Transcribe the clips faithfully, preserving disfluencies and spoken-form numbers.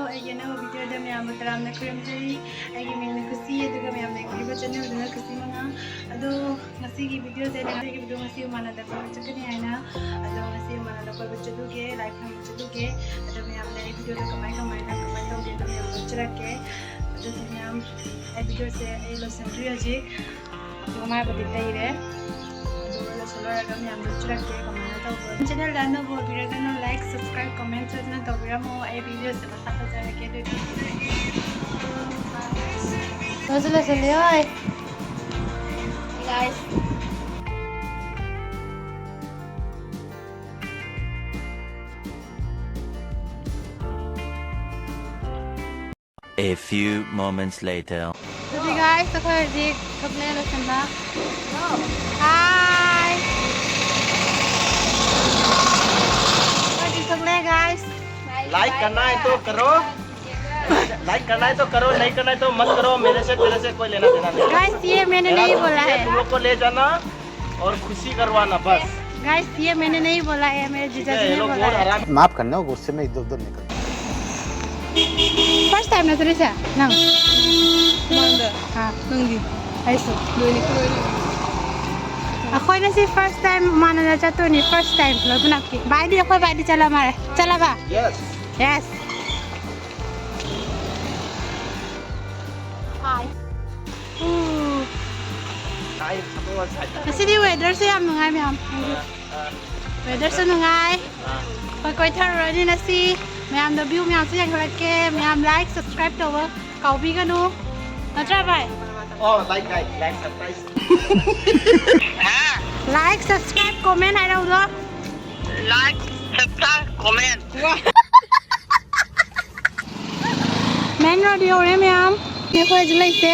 ꯑꯩꯒꯤ ꯑꯅꯧꯕ video ꯗ ꯃꯌꯥꯝꯕꯨ ꯇꯔꯥꯝꯅ ꯈꯨꯔꯨꯝꯖꯔꯤ꯫ ꯑꯩꯒꯤ ꯃꯤꯡꯅ ꯈꯨꯁꯤ, ꯑꯗꯨꯒ ꯃꯌꯥꯝꯅ ꯌꯦꯡꯕꯤꯔꯤꯕ channel ꯗꯨꯅ ꯈꯨꯁꯤ ꯃꯉꯥ꯫ ꯑꯗꯣ ꯉꯁꯤꯒꯤ video ꯁꯦ, ꯉꯁꯤꯒꯤ video ꯉꯁꯤ ꯃꯥꯟꯅꯗ ꯀꯣꯏꯕ ꯆꯠꯀꯅꯤ ꯍꯥꯏꯅ꯫ ꯑꯗꯣ ꯉꯁꯤ ꯃꯥꯟꯅꯗ ꯀꯣꯏꯕ ꯆꯠꯂꯨꯒꯦ, ꯂꯥꯏ ꯈꯨꯔꯨꯝꯕ ꯆꯠꯂꯨꯒꯦ꯫ ꯑꯗꯣ ꯃꯌꯥꯝꯅ ꯑꯩ video ꯗ ꯀꯃꯥꯏ ꯀꯃꯥꯏꯅ ꯀꯃꯥꯏ ꯇꯧꯒꯦ ꯑꯗꯣ ꯃꯌꯥꯝ ꯎꯠꯆꯔꯛꯀꯦ꯫ ꯑꯗꯨꯗꯤ ꯃꯌꯥꯝ, ꯑꯩ video ꯁꯦ ꯑꯩ ꯂꯣꯏꯁꯤꯟꯗ꯭ꯔꯤ ꯍꯧꯖꯤꯛ꯫ ꯑꯗꯨꯒ ꯃꯥꯏꯕꯨꯗꯤ ꯇꯩꯔꯦ꯫ ꯑꯗꯨꯒ ꯂꯣꯏꯁꯤꯜꯂꯣꯏꯔꯒ ꯃꯌꯥꯝꯗ ꯎꯠꯆꯔꯛꯀꯦ ꯀꯃꯥꯏꯅ ꯇꯧꯕ꯫ Channel ꯗ ꯑꯅꯧꯕ ꯑꯣꯏꯕꯤꯔꯒꯅ like, subscribe, comment ꯁꯣꯏꯗꯅ ꯇꯧꯕꯤꯔꯝꯃꯣ꯫ ꯑꯩ video ꯁꯦ ꯃꯈꯥ ꯊꯥꯖꯔꯛꯀꯦ ꯑꯗꯨꯗꯤ꯫ ꯂꯣꯏꯁꯤꯜ-, ꯂꯣꯏꯁꯤꯜꯂꯦ ꯍꯣꯏ꯫ Guys꯫ A few moments later. ꯑꯗꯨꯗꯤ guys, ꯑꯩꯈꯣꯏ ꯍꯧꯖꯤꯛ ꯊꯣꯛꯂꯛꯑꯦ ꯂꯣꯏꯁꯤꯟꯕ꯫ Hi꯫ ꯑꯩꯈꯣꯏ ꯍꯧꯖꯤꯛ ꯊꯣꯛꯂꯛꯑꯦ guys꯫ Like करना है तो करो, like करना है तो करो, नहीं करना है तो मत करो, मेरे से तेरे से कोई लेना देना नहीं। Guys, ये मैंने मेरा नहीं दोस्त बोला है, है। तुम लोग को ले जाना और खुशी करवाना बस। Guys, ये मैंने नहीं बोला है, मेरे जीजा जी ने बोला है। माफ करना, गुस्से में इधर उधर निकल। First time ꯅꯠꯇ꯭ꯔꯤꯁꯦ ꯅꯪ? ꯃꯥꯡꯗ꯫ ꯑꯥ꯫ ꯅꯪꯗꯤ? ꯑꯩꯁꯨ꯫ ꯂꯣꯏꯅꯤ, ꯂꯣꯏꯅꯤ꯫ ꯑꯩꯈꯣꯏꯅ ꯁꯤ first time ꯃꯥꯟꯅꯅ ꯆꯠꯇꯣꯏꯅꯤ, first time ꯂꯣꯏꯅꯃꯛꯀꯤ꯫ ꯚꯥꯏꯗꯤ, ꯑꯩꯈꯣꯏ ꯚꯥꯏꯗꯤ ꯆꯠꯂ ꯃꯥꯜꯂꯦ꯫ ꯆꯠꯂꯕ? Yes꯫ Yes꯫ Hi꯫ ꯎ꯫ ꯉꯁꯤꯗꯤ weather ꯁꯦ ꯌꯥꯝ ꯅꯨꯡꯉꯥꯏ ꯃꯌꯥꯝ꯫ Weather ꯁꯨ ꯅꯨꯡꯉꯥꯏ꯫ ꯑꯩꯈꯣꯏ ꯀꯣꯏꯊꯔꯨꯔꯅꯤ ꯉꯁꯤ꯫ ꯃꯌꯥꯝꯗ view ꯃꯌꯥꯝꯁꯨ ꯌꯦꯡꯍꯜꯂꯛꯀꯦ꯫ ꯃꯌꯥꯝ like, subscribe ꯇꯧꯕ ꯀꯥꯎꯕꯤꯒꯅꯨ꯫ ꯅꯠꯇ꯭ꯔꯥ ꯚꯥꯏ? ꯑꯣ, like, like, like, subscribe꯫ Like, subscribe, comment ꯍꯥꯏꯔꯛꯎꯗꯣ꯫ Like, subscribe, comment꯫ Main road ꯌꯧꯔꯦ ꯃꯌꯥꯝ꯫ ꯑꯩꯈꯣꯏ ꯍꯧꯖꯤꯛ ꯂꯩꯁꯦ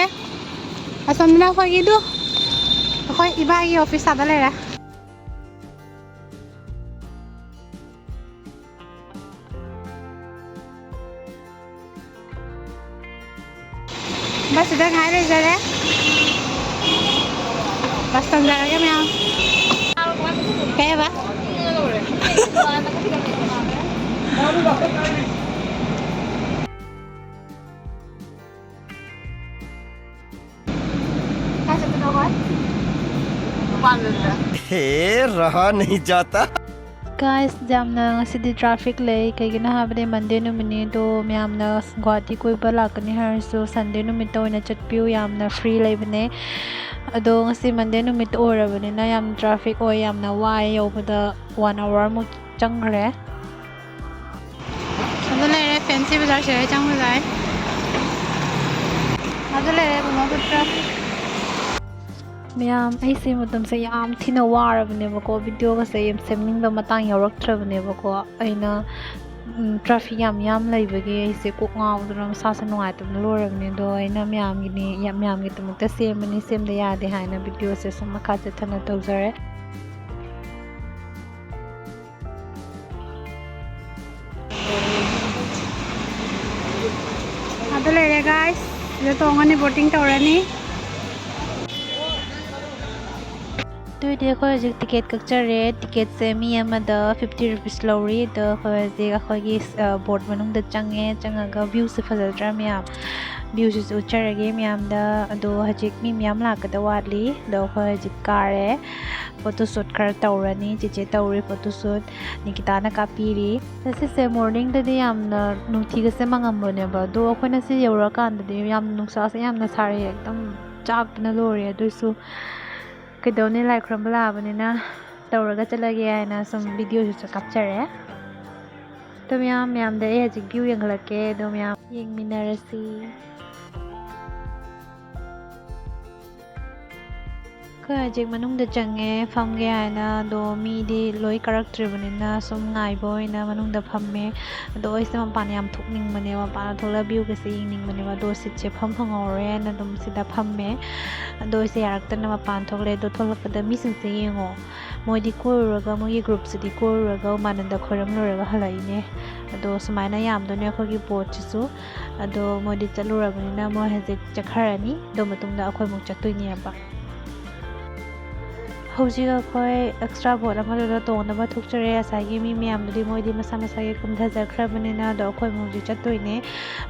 ꯑꯁꯣꯝꯗꯅ ꯑꯩꯈꯣꯏꯒꯤꯗꯨ, ꯑꯩꯈꯣꯏ ꯏꯕꯥꯒꯤ office ꯑꯥꯗ ꯂꯩꯔꯦ꯫ Bus ꯁꯤꯗ ꯉꯥꯏ ꯂꯩꯖꯔꯦ꯫ Bus ꯇꯣꯡꯖꯔꯒꯦ ꯃꯌꯥꯝ꯫ ꯀꯩ ꯍꯥꯏꯕ? ꯍꯦ, ꯔꯍꯥ ꯅꯍꯤ ꯖꯥꯇꯥ꯫ Guys, ꯌꯥꯝꯅ ꯉꯁꯤꯗꯤ traffic ꯂꯩ꯫ ꯀꯩꯒꯤꯅꯣ ꯍꯥꯏꯕꯗꯤ Monday ꯅꯨꯃꯤꯠꯅꯤ꯫ ꯑꯗꯣ ꯃꯌꯥꯝꯅ ꯒꯨꯍꯥꯇꯤ ꯀꯣꯏꯕ ꯂꯥꯛꯀꯅꯤ ꯍꯥꯏꯔꯁꯨ Sunday ꯅꯨꯃꯤꯠꯇ ꯑꯣꯏꯅ ꯆꯠꯄꯤꯌꯨ, ꯌꯥꯝꯅ free ꯂꯩꯕꯅꯦ꯫ ꯑꯗꯣ ꯉꯁꯤ Monday ꯅꯨꯃꯤꯠꯇ ꯑꯣꯏꯔꯕꯅꯤꯅ ꯌꯥꯝ traffic ꯑꯣꯏ, ꯌꯥꯝꯅ ꯋꯥꯏ ꯌꯧꯕꯗ꯫ One hour ꯃꯨꯛ ꯆꯪꯈ꯭ꯔꯦ꯫ ꯑꯗꯨ ꯂꯩꯔꯦ, fancy ꯕꯖꯥꯔꯁꯦ ꯆꯪꯕ ꯌꯥꯏ꯫ ꯑꯗꯨ ꯂꯩꯔꯦ ꯕ꯭ꯔꯍꯃꯄꯨꯇ꯭ꯔ꯫ ꯃꯌꯥꯝ, ꯑꯩꯁꯦ ꯃꯇꯝꯁꯦ ꯌꯥꯝ ꯊꯤꯅ ꯋꯥꯔꯕꯅꯦꯕꯀꯣ, videoꯒꯁꯦ ꯌꯥꯝ ꯁꯦꯝꯅꯤꯡꯕ ꯃꯇꯥꯡ ꯌꯥꯎꯔꯛꯇ꯭ꯔꯕꯅꯦꯕꯀꯣ꯫ ꯑꯩꯅ, ꯎꯝ, traffic ꯌꯥꯝ ꯌꯥꯝ ꯂꯩꯕꯒꯤ ꯑꯩꯁꯦ ꯀꯣꯛ ꯉꯥꯎꯗꯅ ꯃꯁꯥꯁꯦ ꯅꯨꯡꯉꯥꯏꯇꯕꯅ ꯂꯣꯏꯔꯕꯅꯦ꯫ ꯑꯗꯣ ꯑꯩꯅ ꯃꯌꯥꯝꯒꯤꯅꯤ, ꯌꯥꯝ, ꯃꯌꯥꯝꯒꯤꯗꯃꯛꯇ ꯁꯦꯝꯕꯅꯤ, ꯁꯦꯝꯗ ꯌꯥꯗꯦ ꯍꯥꯏꯅ videoꯁꯦ ꯁꯨꯝ ꯃꯈꯥ ꯆꯠꯊꯅ ꯇꯧꯖꯔꯦ꯫ ꯑꯗꯨ ꯂꯩꯔꯦ guys, ꯁꯤꯗ ꯇꯣꯡꯉꯅꯤ, boating ꯇꯧꯔꯅꯤ꯫ ꯑꯗꯨꯏꯗꯤ ꯑꯩꯈꯣꯏ ꯍꯧꯖꯤꯛ ticket ꯀꯛꯆꯔꯦ꯫ Ticketꯁꯦ ꯃꯤ ꯑꯃꯗ fifty rupees ꯂꯧꯔꯤ꯫ ꯑꯗꯣ ꯑꯩꯈꯣꯏ ꯍꯧꯖꯤꯛ ꯑꯩꯈꯣꯏꯒꯤ, ꯑ, boat ꯃꯅꯨꯡꯗ ꯆꯪꯉꯦ꯫ ꯆꯪꯉꯒ viewꯁꯦ ꯐꯖꯗ꯭ꯔꯥ ꯃꯌꯥꯝ? Viewꯁꯤꯁꯨ ꯎꯠꯆꯔꯒꯦ ꯃꯌꯥꯝꯗ꯫ ꯑꯗꯣ ꯍꯧꯖꯤꯛ ꯃꯤ ꯃꯌꯥꯝ ꯂꯥꯛꯀꯗ ꯋꯥꯠꯂꯤ꯫ ꯑꯗꯣ ꯑꯩꯈꯣꯏ ꯍꯧꯖꯤꯛ ꯀꯥꯔꯦ꯫ Photoshoot ꯈꯔ ꯇꯧꯔꯅꯤ꯫ ꯆꯦꯆꯦ ꯇꯧꯔꯤ photoshoot꯫ ꯅꯤꯀꯤꯇꯥꯅ ꯀꯥꯞꯄꯤꯔꯤ꯫ ꯉꯁꯤꯁꯦ morningꯗꯗꯤ ꯌꯥꯝꯅ ꯅꯨꯡꯊꯤꯒꯁꯦ ꯃꯪꯉꯝꯕꯅꯦꯕ, ꯑꯗꯣ ꯑꯩꯈꯣꯏꯅ ꯁꯤ ꯌꯧꯔꯀꯥꯟꯗꯗꯤ ꯌꯥꯝ, ꯅꯨꯡꯁꯥꯁꯦ ꯌꯥꯝꯅ ꯁꯥꯔꯦ, ꯑꯦꯛꯗꯝ ꯆꯥꯛꯄꯅ ꯂꯣꯏꯔꯦ꯫ ꯑꯗꯨꯏꯁꯨ ꯀꯩꯗꯧꯅꯤ, ꯂꯥꯏ ꯈꯨꯔꯨꯝꯕ ꯂꯥꯛꯑꯕꯅꯤꯅ ꯇꯧꯔꯒ ꯆꯠꯂꯒꯦ ꯍꯥꯏꯅ ꯁꯨꯝ videoꯁꯤꯁꯨ ꯀꯥꯞꯆꯔꯦ꯫ ꯑꯗꯣ ꯃꯌꯥꯝ, ꯃꯌꯥꯝꯗ ꯑꯩ ꯍꯧꯖꯤꯛ view ꯌꯦꯡꯍꯜꯂꯛꯀꯦ꯫ ꯑꯗꯣ ꯃꯌꯥꯝ ꯌꯦꯡꯃꯤꯟꯅꯔꯁꯤ꯫ ꯑꯩꯈꯣꯏ ꯍꯧꯖꯤꯛ ꯃꯅꯨꯡꯗ ꯆꯪꯉꯦ ꯐꯝꯒꯦ ꯍꯥꯏꯅ, ꯑꯗꯣ ꯃꯤꯗꯤ ꯂꯣꯏ ꯀꯥꯔꯛꯇ꯭ꯔꯤꯕꯅꯤꯅ ꯁꯨꯝ ꯉꯥꯏꯕ ꯑꯣꯏꯅ ꯃꯅꯨꯡꯗ ꯐꯝꯃꯦ꯫ ꯑꯗꯣ ꯑꯩꯁꯦ ꯃꯄꯥꯟ ꯌꯥꯝ ꯊꯣꯛꯅꯤꯡꯕꯅꯦꯕ, ꯃꯄꯥꯟꯗ ꯊꯣꯛꯂꯒ viewꯒꯁꯦ ꯌꯦꯡꯅꯤꯡꯕꯅꯦꯕ, ꯑꯗꯣ seatꯁꯦ ꯐꯝ ꯐꯪꯍꯧꯔꯦꯅ ꯑꯗꯨꯝ ꯁꯤꯗ ꯐꯝꯃꯦ꯫ ꯑꯗꯣ ꯑꯩꯁꯦ ꯌꯥꯔꯛꯇꯅ ꯃꯄꯥꯟ ꯊꯣꯛꯂꯦ꯫ ꯑꯗꯣ ꯊꯣꯛꯂꯛꯄꯗ ꯃꯤꯁꯤꯡꯁꯦ ꯌꯦꯡꯉꯣ, ꯃꯣꯏꯗꯤ ꯀꯣꯏꯔꯨꯔꯒ, ꯃꯣꯏꯒꯤ groupꯁꯤꯗꯤ ꯀꯣꯏꯔꯨꯔꯒ ꯎꯃꯥꯅꯟꯗ ꯈꯣꯏꯔꯝ ꯂꯣꯏꯔꯒ ꯍꯜꯂꯛꯏꯅꯦ꯫ ꯑꯗꯣ ꯁꯨꯃꯥꯏꯅ ꯌꯥꯝꯗꯣꯏꯅꯦ ꯑꯩꯈꯣꯏꯒꯤ boatꯁꯤꯁꯨ꯫ ꯑꯗꯣ ꯃꯣꯏꯗꯤ ꯆꯠꯂꯨꯔꯕꯅꯤꯅ ꯃꯣꯏ ꯍꯧꯖꯤꯛ ꯆꯠꯈ꯭ꯔꯅꯤ꯫ ꯑꯗꯨ ꯃꯇꯨꯡꯗ ꯑꯩꯈꯣꯏ ꯑꯃꯨꯛ ꯆꯠꯇꯣꯏꯅꯦꯕ꯫ ꯍꯧꯖꯤꯛ ꯑꯩꯈꯣꯏ ꯑꯦꯛꯁꯇ꯭ꯔꯥ ꯕꯣꯠ ꯑꯃꯗꯨꯗ ꯇꯣꯡꯅꯕ ꯊꯣꯛꯆꯔꯦ꯫ ꯉꯁꯥꯏꯒꯤ ꯃꯤ ꯃꯌꯥꯝꯗꯨꯗꯤ ꯃꯣꯏꯗꯤ ꯃꯁꯥ ꯃꯁꯥꯒꯤ ꯀꯨꯝꯊꯖꯈ꯭ꯔꯕꯅꯤꯅ, ꯑꯗꯣ ꯑꯩꯈꯣꯏ ꯑꯃꯨꯛ ꯍꯧꯖꯤꯛ ꯆꯠꯇꯣꯏꯅꯦ꯫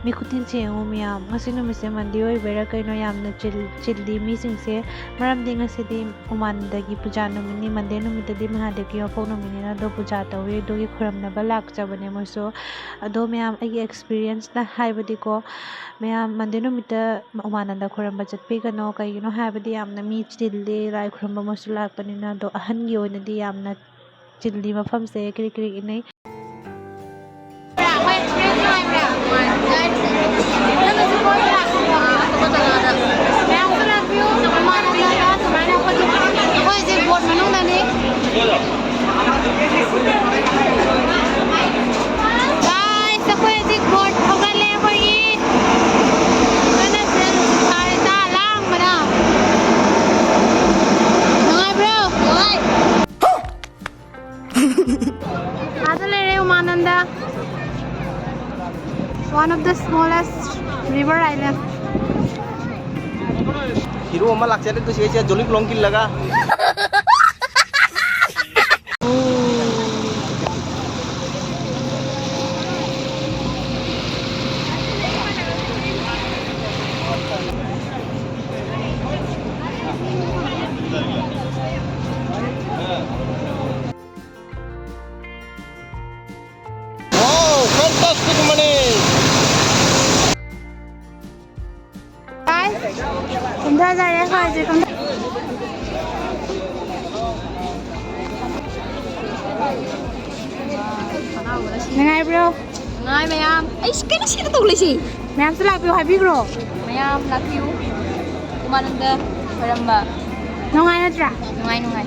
ꯃꯤ ꯈꯨꯇꯤꯟꯁꯦ ꯌꯦꯡꯉꯨ ꯃꯌꯥꯝ, ꯉꯁꯤ ꯅꯨꯃꯤꯠꯁꯦ ꯃꯟꯗꯦ ꯑꯣꯏꯕꯩꯔꯥ ꯀꯩꯅꯣ ꯌꯥꯝꯅ ꯆꯤꯜ-, ꯆꯤꯜꯂꯤ ꯃꯤꯁꯤꯡꯁꯦ꯫ ꯃꯔꯝꯗꯤ ꯉꯁꯤꯗꯤ ꯎꯃꯥꯟꯗꯒꯤ ꯄꯨꯖꯥ ꯅꯨꯃꯤꯠꯅꯤ, ꯃꯟꯗꯦ ꯅꯨꯃꯤꯠꯇꯗꯤ ꯃꯍꯥꯗꯦꯕꯀꯤ ꯃꯄꯣꯛ ꯅꯨꯃꯤꯠꯅꯤꯅ, ꯑꯗꯣ ꯄꯨꯖꯥ ꯇꯧꯋꯤ, ꯑꯗꯨꯒꯤ ꯈꯨꯔꯝꯅꯕ ꯂꯥꯛꯆꯕꯅꯦ ꯃꯣꯏꯁꯨ꯫ ꯑꯗꯣ ꯃꯌꯥꯝ, ꯑꯩꯒꯤ ꯑꯦꯛꯁꯄꯤꯔꯤꯌꯦꯟꯁꯅ ꯍꯥꯏꯕꯗꯤꯀꯣ, ꯃꯌꯥꯝ ꯃꯟꯗꯦ ꯅꯨꯃꯤꯠꯇ ꯎꯃꯥꯅꯟꯗ ꯈꯨꯔꯨꯝꯕ ꯆꯠꯄꯤꯒꯅꯣ꯫ ꯀꯩꯒꯤꯅꯣ ꯍꯥꯏꯕꯗꯤ ꯌꯥꯝꯅ ꯃꯤ ꯆꯤꯜꯂꯤ, ꯂꯥꯏ ꯈꯨꯔꯨꯝꯕ ꯑꯃꯁꯨ ꯂꯥꯛꯄꯅꯤꯅ꯫ ꯑꯗꯣ ꯑꯍꯟꯒꯤ ꯑꯣꯏꯅꯗꯤ ꯌꯥꯝꯅ ꯆꯤꯜꯂꯤ ꯃꯐꯝꯁꯦ, ꯀ꯭ꯔꯤꯛ ꯀ꯭ꯔꯤꯛ ꯏꯟꯅꯩ꯫ ꯃꯌꯥꯝꯁꯨ ꯂꯥꯛꯄꯤꯌꯨ, ꯎꯃꯥꯅꯟꯗꯗ ꯁꯨꯃꯥꯏꯅ ꯑꯩꯈꯣꯏꯁꯦ, ꯑꯩꯈꯣꯏꯁꯦ ꯕꯣꯠ ꯃꯅꯨꯡꯗꯅꯤ꯫ Guys, ꯑꯩꯈꯣꯏ ꯍꯧꯖꯤꯛ ꯕꯣꯠ ꯊꯧꯒꯠꯂꯦ ꯑꯩꯈꯣꯏꯒꯤ꯫ ꯀꯟꯅ ꯆꯦꯜꯂꯨꯁꯤ ꯇꯥꯔꯦ, ꯇꯥ ꯂꯥꯡꯕꯅ꯫ ꯅꯨꯡꯉꯥꯏꯕ꯭ꯔꯣ? ꯑꯥꯗ ꯂꯩꯔꯦ ꯎꯃꯥꯅꯟꯗ, one of the smallest river island. Hero ꯑꯃ ꯂꯥꯛꯆꯔꯦ ꯇꯨꯁꯤ ꯑꯩꯁꯦ ꯖꯣꯂꯤ ꯕ꯭ꯂꯣꯡ ꯀꯤꯜꯂꯒ꯫ Wow, fantastic money! Guys, ꯀꯨꯝꯊꯖꯔꯦ ꯑꯩꯈꯣꯏ ꯍꯧꯖꯤꯛ ꯀꯨꯝꯊ-, ꯅꯨꯡꯉꯥꯏꯕ꯭ꯔꯣ? ꯅꯨꯡꯉꯥꯏ ꯃꯌꯥꯝ꯫ ꯑꯩꯁ, ꯀꯩꯅꯣ ꯁꯤꯗ ꯇꯧ ꯂꯩꯁꯦ? ꯃꯌꯥꯝꯁꯨ ꯂꯥꯛꯄꯤꯌꯨ ꯍꯥꯏꯕꯤꯈ꯭ꯔꯣ꯫ ꯃꯌꯥꯝ ꯂꯥꯛꯄꯤꯌꯨ꯫ ꯎꯃꯥꯅꯟꯗ ꯈꯣꯏꯔꯝꯕ꯫ ꯅꯨꯡꯉꯥꯏ ꯅꯠꯇ꯭ꯔꯥ? ꯅꯨꯡꯉꯥꯏ, ꯅꯨꯡꯉꯥꯏ꯫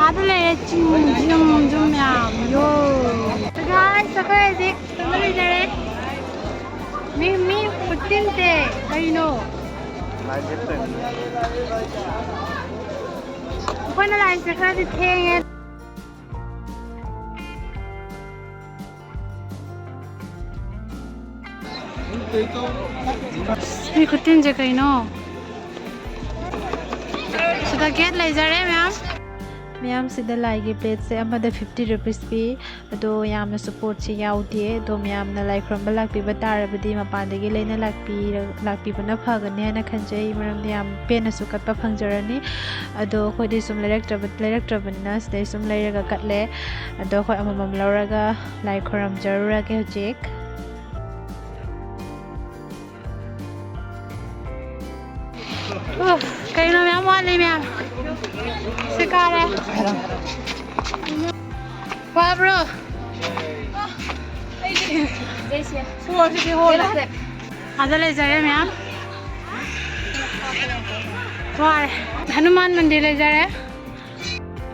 ꯑꯥꯗ ꯂꯩꯔꯦ ꯆꯤꯡ, ꯖꯨꯝ, ꯖꯨꯝ ꯃꯌꯥꯝ꯫ ꯌꯣ꯫ Guys, ꯑꯩꯈꯣꯏ ꯍꯧꯖꯤꯛ ꯀꯩꯅꯣ ꯂꯩꯖꯔꯦ꯫ ꯃꯤ, ꯃꯤ ꯈꯨꯆꯤꯟꯁꯦ ꯀꯩꯅꯣ? ꯑꯩꯈꯣꯏꯅ ꯂꯥꯛꯏꯁꯦ ꯈꯔꯗꯤ ꯊꯦꯡꯉꯦ꯫ ꯃꯤ ꯈꯨꯇꯤꯟꯁꯦ ꯀꯩꯅꯣ? ꯖꯒꯦꯠ ꯂꯩꯖꯔꯦ ꯃꯌꯥꯝ꯫ ꯃꯌꯥꯝꯁꯤꯗ ꯂꯥꯏꯒꯤ ꯄ꯭ꯂꯦꯠꯁꯦ ꯑꯃꯗ fifty rupees ꯄꯤ꯫ ꯑꯗꯣ ꯌꯥꯝꯅꯁꯨ ꯄꯣꯠꯁꯤ ꯌꯥꯎꯗꯦ꯫ ꯑꯗꯣ ꯃꯌꯥꯝꯅ ꯂꯥꯏ ꯈꯨꯔꯨꯝꯕ ꯂꯥꯛꯄꯤꯕ ꯇꯥꯔꯕꯗꯤ ꯃꯄꯥꯟꯗꯒꯤ ꯂꯩꯅ ꯂꯥꯛꯄꯤꯔ-, ꯂꯥꯛꯄꯤꯕꯅ ꯐꯒꯅꯤ ꯍꯥꯏꯅ ꯈꯟꯖꯩ, ꯃꯔꯝꯗꯤ ꯌꯥꯝ ꯄꯦꯟꯅꯁꯨ ꯀꯠꯄ ꯐꯪꯖꯔꯅꯤ꯫ ꯑꯗꯣ ꯑꯩꯈꯣꯏꯗꯤ ꯁꯨꯝ ꯂꯩꯔꯛꯇ꯭ꯔꯕ-, ꯂꯩꯔꯛꯇ꯭ꯔꯕꯅꯤꯅ ꯁꯤꯗꯩ ꯁꯨꯝ ꯂꯩꯔꯒ ꯀꯠꯂꯦ꯫ ꯑꯗꯣ ꯑꯩꯈꯣꯏ ꯑꯃꯃꯝ ꯂꯧꯔꯒ ꯂꯥꯏ ꯈꯨꯔꯨꯝꯖꯔꯨꯔꯒꯦ ꯍꯧꯖꯤꯛ꯫ ꯑꯣ, ꯀꯩꯅꯣ ꯃꯌꯥꯝ ꯋꯥꯠꯂꯤ ꯃꯌꯥꯝ꯫ ꯁꯤ ꯀꯥꯔꯦ꯫ ꯋꯥꯕ꯭ꯔꯣ? ꯁꯣꯔꯁꯤꯗꯤ ꯍꯣꯜꯂꯦ꯫ ꯑꯥꯗ ꯂꯩꯖꯔꯦ ꯃꯌꯥꯝ꯫ ꯋꯥꯔꯦ꯫ ꯍꯅꯨꯃꯥꯟ ꯃꯟꯗꯤꯔ ꯂꯩꯖꯔꯦ꯫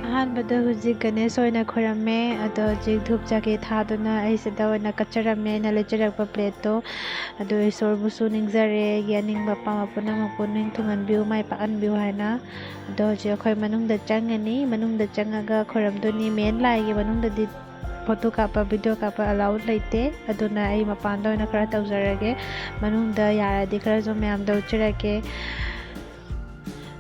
ꯑꯍꯥꯟꯕꯗ ꯍꯧꯖꯤꯛ ꯒꯅꯦꯁ ꯑꯣꯏꯅ ꯈꯣꯏꯔꯝꯃꯦ, ꯑꯗꯣ ꯍꯧꯖꯤꯛ ꯙꯨꯞ ꯆꯥꯛꯀꯤ ꯊꯥꯗꯨꯅ ꯑꯩ ꯁꯤꯗ ꯑꯣꯏꯅ ꯀꯠꯆꯔꯝꯃꯦ ꯑꯩꯅ ꯂꯩꯖꯔꯛꯄ ꯄ꯭ꯂꯦꯠꯇꯣ꯫ ꯑꯗꯣ ꯏꯁꯣꯔꯕꯨꯁꯨ ꯅꯤꯡꯖꯔꯦ, ꯑꯩꯒꯤ ꯑꯅꯤꯡꯕ ꯑꯄꯥꯝꯕ ꯄꯨꯝꯅꯃꯛꯄꯨ ꯅꯤꯡ ꯊꯨꯡꯍꯟꯕꯤꯌꯨ, ꯃꯥꯏ ꯄꯥꯛꯍꯟꯕꯤꯌꯨ ꯍꯥꯏꯅ꯫ ꯑꯗꯣ ꯍꯧꯖꯤꯛ ꯑꯩꯈꯣꯏ ꯃꯅꯨꯡꯗ ꯆꯪꯉꯅꯤ, ꯃꯅꯨꯡꯗ ꯆꯪꯉꯒ ꯈꯣꯏꯔꯝꯗꯣꯏꯅꯤ꯫ ꯃꯦꯟ ꯂꯥꯏꯒꯤ ꯃꯅꯨꯡꯗꯗꯤ ꯐꯣꯇꯣ ꯀꯥꯞꯄ, ꯚꯤꯗꯤꯑꯣ ꯀꯥꯞꯄ ꯑꯂꯥꯎꯠ ꯂꯩꯇꯦ, ꯑꯗꯨꯅ ꯑꯩ ꯃꯄꯥꯟꯗ ꯑꯣꯏꯅ ꯈꯔ ꯇꯧꯖꯔꯒꯦ꯫ ꯃꯅꯨꯡꯗ ꯌꯥꯔꯗꯤ ꯈꯔꯁꯨ ꯃꯌꯥꯝꯗ ꯎꯠꯆꯔꯛꯀꯦ꯫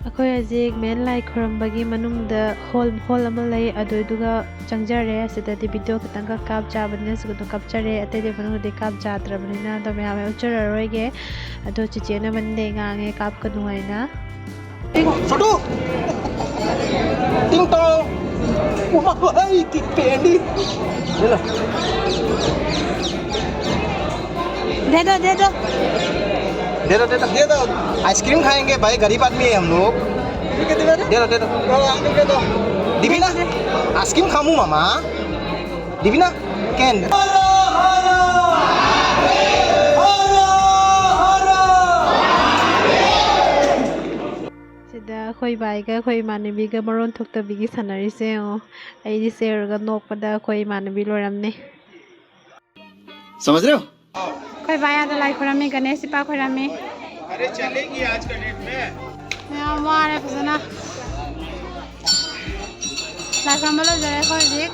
ꯑꯩꯈꯣꯏ ꯍꯧꯖꯤꯛ ꯃꯦꯟ ꯂꯥꯏ ꯈꯨꯔꯨꯝꯕꯒꯤ ꯃꯅꯨꯡꯗ ꯍꯣꯜ, ꯍꯣꯜ ꯑꯃ ꯂꯩ, ꯑꯗꯨꯗꯨꯒ ꯆꯪꯖꯔꯦ꯫ ꯑꯁꯤꯗꯗꯤ ꯚꯤꯗꯤꯑꯣ ꯈꯤꯇꯪꯈꯛ ꯀꯥꯞꯆꯕꯅꯤꯅ ꯑꯁꯤꯒꯗꯣ ꯀꯥꯞꯆꯔꯦ, ꯑꯇꯩꯗꯤ ꯃꯅꯨꯡꯗꯗꯤ ꯀꯥꯞꯆꯗ꯭ꯔꯕꯅꯤꯅ ꯑꯗꯣ ꯃꯌꯥꯝ ꯑꯩ ꯎꯠꯆꯔꯔꯣꯏꯒꯦ꯫ ꯑꯗꯣ ꯆꯤꯆꯦꯅ ꯃꯅꯤꯡꯗꯩ ꯉꯥꯡꯉꯦ, "ꯀꯥꯞꯀꯅꯨ" ꯍꯥꯏꯅ꯫ छोटू, टिंग टोंग, उमा भाई की पेंडी। ले लो। दे दो, दे दो। दे दो, दे दो। दे दो। आइसक्रीम खाएंगे भाई, गरीब आदमी है हम लोग। दे दो, दे दो। दिबी ना? आइसक्रीम खामू मामा। दिबी ना? कैन। ꯁꯤꯗ ꯑꯩꯈꯣꯏ ꯏꯕꯥꯏꯒ ꯑꯩꯈꯣꯏ ꯏꯃꯥꯟꯅꯕꯤꯒ ꯃꯔꯣꯟ ꯊꯣꯛꯇꯕꯤꯒꯤ ꯁꯥꯟꯅꯔꯤꯁꯦ ꯌꯦꯡꯉꯣ꯫ ꯑꯩꯗꯤ ꯁꯦ ꯎꯔꯒ ꯅꯣꯛꯄꯗ ꯑꯩꯈꯣꯏ ꯏꯃꯥꯟꯅꯕꯤ ꯂꯣꯏꯔꯝꯅꯤ꯫ समझ रहे हो? ꯑꯩꯈꯣꯏ ꯏꯕꯥꯏ ꯑꯥꯗ ꯂꯥꯏ ꯈꯣꯏꯔꯝꯃꯤ, ꯒꯅꯦꯁ ꯏꯄꯥ ꯈꯣꯏꯔꯝꯃꯤ꯫ ꯌꯥꯝ ꯋꯥꯔꯦ ꯐꯖꯅ꯫ ꯂꯥꯏ ꯈꯣꯏꯔꯝꯕ ꯂꯣꯏꯖꯔꯦ ꯑꯩꯈꯣꯏ ꯍꯧꯖꯤꯛ꯫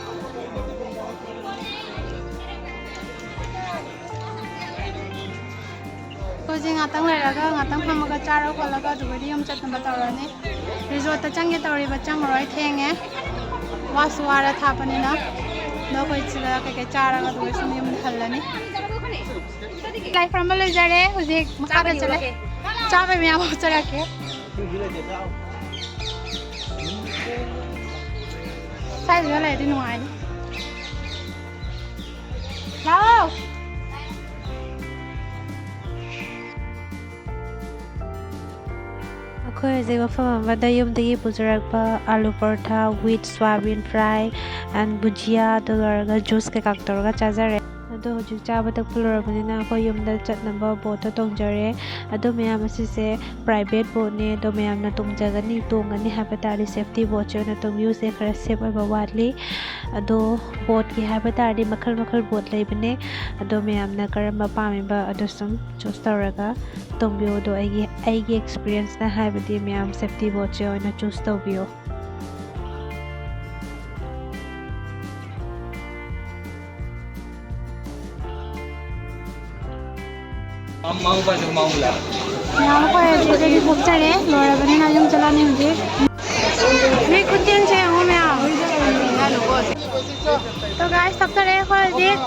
ꯑꯩꯈꯣꯏ ꯍꯧꯖꯤꯛ ꯉꯥꯛꯇꯪ ꯂꯩꯔꯒ, ꯉꯥꯛꯇꯪ ꯐꯝꯃꯒ ꯆꯥꯔ ꯈꯣꯠꯂꯒ ꯑꯗꯨꯒꯗꯤ ꯌꯨꯝ ꯆꯠꯅꯕ ꯇꯧꯔꯅꯤ꯫ ꯔꯤꯖꯣꯔꯠꯇ ꯆꯪꯒꯦ ꯇꯧꯔꯤꯕ, ꯆꯪꯉꯔꯣꯏ, ꯊꯦꯡꯉꯦ꯫ ꯋꯥꯁꯨ ꯋꯥꯔ ꯊꯥꯕꯅꯤꯅ꯫ ꯑꯗꯣ ꯑꯩꯈꯣꯏ ꯁꯤꯗ ꯀꯩꯀꯩ ꯆꯥꯔꯒ ꯑꯗꯨꯒ ꯁꯨꯝ ꯌꯨꯝꯗ ꯍꯜꯂꯅꯤ꯫ ꯂꯥꯏ ꯈꯨꯔꯝꯕ ꯂꯣꯏꯖꯔꯦ꯫ ꯍꯧꯖꯤꯛ ꯃꯈꯥꯗ ꯆꯠꯂꯦ꯫ ꯆꯥꯕꯩ ꯃꯌꯥꯝ ꯍꯥꯞꯆꯔꯛꯀꯦ꯫ ꯁ꯭ꯋꯥꯏꯁꯤꯗ ꯂꯩꯔꯗꯤ ꯅꯨꯡꯉꯥꯏꯅꯤ꯫ ꯂꯥꯛꯑꯣ꯫ ꯑꯩꯈꯣꯏ ꯍꯧꯖꯤꯛ ꯃꯐꯝ ꯑꯃꯗ ꯌꯨꯝꯗꯒꯤ ꯄꯨꯖꯔꯛꯄ ꯑꯥꯂꯨ paratha with soyabean fry and ꯕꯨꯖꯤꯌꯥ, ꯑꯗꯨ ꯂꯣꯏꯔꯒ ꯖꯨꯁ ꯀꯩꯀꯥ ꯇꯧꯔꯒ ꯆꯥꯖꯔꯦ꯫ ꯑꯗꯣ ꯍꯧꯖꯤꯛ ꯆꯥꯕ ꯊꯛꯄ ꯂꯣꯏꯔꯕꯅꯤꯅ ꯑꯩꯈꯣꯏ ꯌꯨꯝꯗ ꯆꯠꯅꯕ ꯕꯣꯠꯇ ꯇꯣꯡꯖꯔꯦ꯫ ꯑꯗꯣ ꯃꯌꯥꯝ, ꯑꯁꯤꯁꯦ ꯄ꯭ꯔꯥꯏꯚꯦꯠ ꯕꯣꯠꯅꯦ꯫ ꯑꯗꯣ ꯃꯌꯥꯝꯅ ꯇꯣꯡꯖꯒꯅꯤ, ꯇꯣꯡꯒꯅꯤ ꯍꯥꯏꯕ ꯇꯥꯔꯗꯤ ꯁꯦꯐꯇꯤ ꯕꯣꯠꯁꯦ ꯑꯣꯏꯅ ꯇꯣꯡꯕꯤꯌꯨꯁꯦ, ꯈꯔ ꯁꯦꯐ ꯑꯣꯏꯕ ꯋꯥꯠꯂꯤ꯫ ꯑꯗꯣ ꯕꯣꯠꯀꯤ ꯍꯥꯏꯕ ꯇꯥꯔꯗꯤ ꯃꯈꯜ ꯃꯈꯜ ꯕꯣꯠ ꯂꯩꯕꯅꯦ꯫ ꯑꯗꯣ ꯃꯌꯥꯝꯅ ꯀꯔꯝꯕ ꯄꯥꯝꯃꯤꯕ ꯑꯗꯨ ꯁꯨꯝ ꯆꯨꯁ ꯇꯧꯔꯒ ꯇꯣꯡꯕꯤꯌꯨ꯫ ꯑꯗꯣ ꯑꯩꯒꯤ, ꯑꯩꯒꯤ ꯑꯦꯛꯁꯄꯤꯔꯤꯌꯦꯟꯁꯅ ꯍꯥꯏꯕꯗꯤ ꯃꯌꯥꯝ ꯁꯦꯐꯇꯤ ꯕꯣꯠꯁꯦ ꯑꯣꯏꯅ ꯆꯨꯁ ꯇꯧꯕꯤꯌꯨ꯫ ꯃꯌꯥꯝ ꯑꯩꯈꯣꯏ ꯍꯧꯖꯤꯛꯇꯒꯤ ꯊꯣꯛꯆꯔꯦ, ꯂꯣꯏꯔꯕꯅꯤꯅ ꯌꯨꯝ ꯆꯠꯂꯅꯤ ꯍꯧꯖꯤꯛ꯫ ꯃꯤ ꯈꯨꯠꯆꯦꯟꯁꯦ ꯌꯦꯡꯉꯣ ꯃꯌꯥꯝ꯫ ꯑꯗꯣ ꯒꯥꯏꯁ, ꯊꯣꯛꯆꯔꯦ ꯑꯩꯈꯣꯏ ꯍꯧꯖꯤꯛ꯫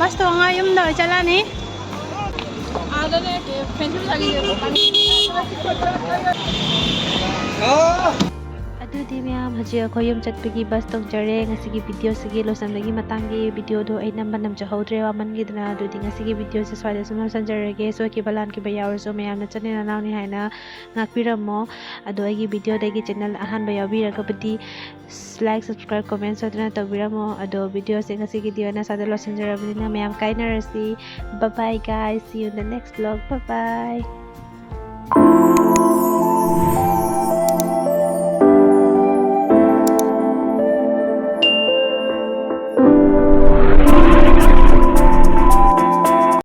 ꯕꯁ ꯇꯣꯡꯉ ꯌꯨꯝꯗ ꯑꯣꯏ ꯆꯠꯂꯅꯤ꯫ ꯑꯗꯨꯗꯤ ꯃꯌꯥꯝ, ꯍꯧꯖꯤꯛ ꯑꯩꯈꯣꯏ ꯌꯨꯝ ꯆꯠꯄꯒꯤ ꯕꯁ ꯇꯣꯡꯖꯔꯦ꯫ ꯉꯁꯤꯒꯤ ꯚꯤꯗꯤꯑꯣꯁꯤꯒꯤ ꯂꯣꯏꯁꯤꯟꯕꯒꯤ ꯃꯇꯥꯡꯒꯤ ꯚꯤꯗꯤꯑꯣꯗꯣ ꯑꯩ ꯅꯝꯕ ꯅꯝꯖꯍꯧꯗ꯭ꯔꯦ, ꯋꯥꯃꯟꯈꯤꯗꯅ꯫ ꯑꯗꯨꯗꯤ ꯉꯁꯤꯒꯤ ꯚꯤꯗꯤꯑꯣꯁꯦ ꯁ꯭ꯋꯥꯏꯗ ꯁꯨꯝ ꯂꯣꯏꯁꯤꯟꯖꯔꯒꯦ꯫ ꯁꯣꯏꯈꯤꯕ ꯂꯥꯟꯈꯤꯕ ꯌꯥꯎꯔꯁꯨ ꯃꯌꯥꯝꯅ ꯆꯠꯅꯤ ꯅꯅꯥꯎꯅꯤ ꯍꯥꯏꯅ ꯉꯥꯛꯄꯤꯔꯝꯃꯣ꯫ ꯑꯗꯣ ꯑꯩꯒꯤ ꯚꯤꯗꯤꯑꯣꯗ ꯑꯩꯒꯤ ꯆꯦꯅꯦꯜ ꯑꯍꯥꯟꯕ ꯌꯥꯎꯕꯤꯔꯒꯕꯨꯗꯤ like, subscribe, comment ꯁꯣꯏꯗꯅ ꯇꯧꯕꯤꯔꯝꯃꯣ꯫ ꯑꯗꯣ ꯚꯤꯗꯤꯑꯣꯁꯦ ꯉꯁꯤꯒꯤꯗꯤ ꯑꯣꯏꯅ ꯁ꯭ꯋꯥꯏꯗ ꯂꯣꯏꯁꯤꯟꯖꯔꯕꯅꯤꯅ ꯃꯌꯥꯝ ꯀꯥꯏꯅꯔꯁꯤ꯫ Bye bye guys, see you in the next vlog, bye bye꯫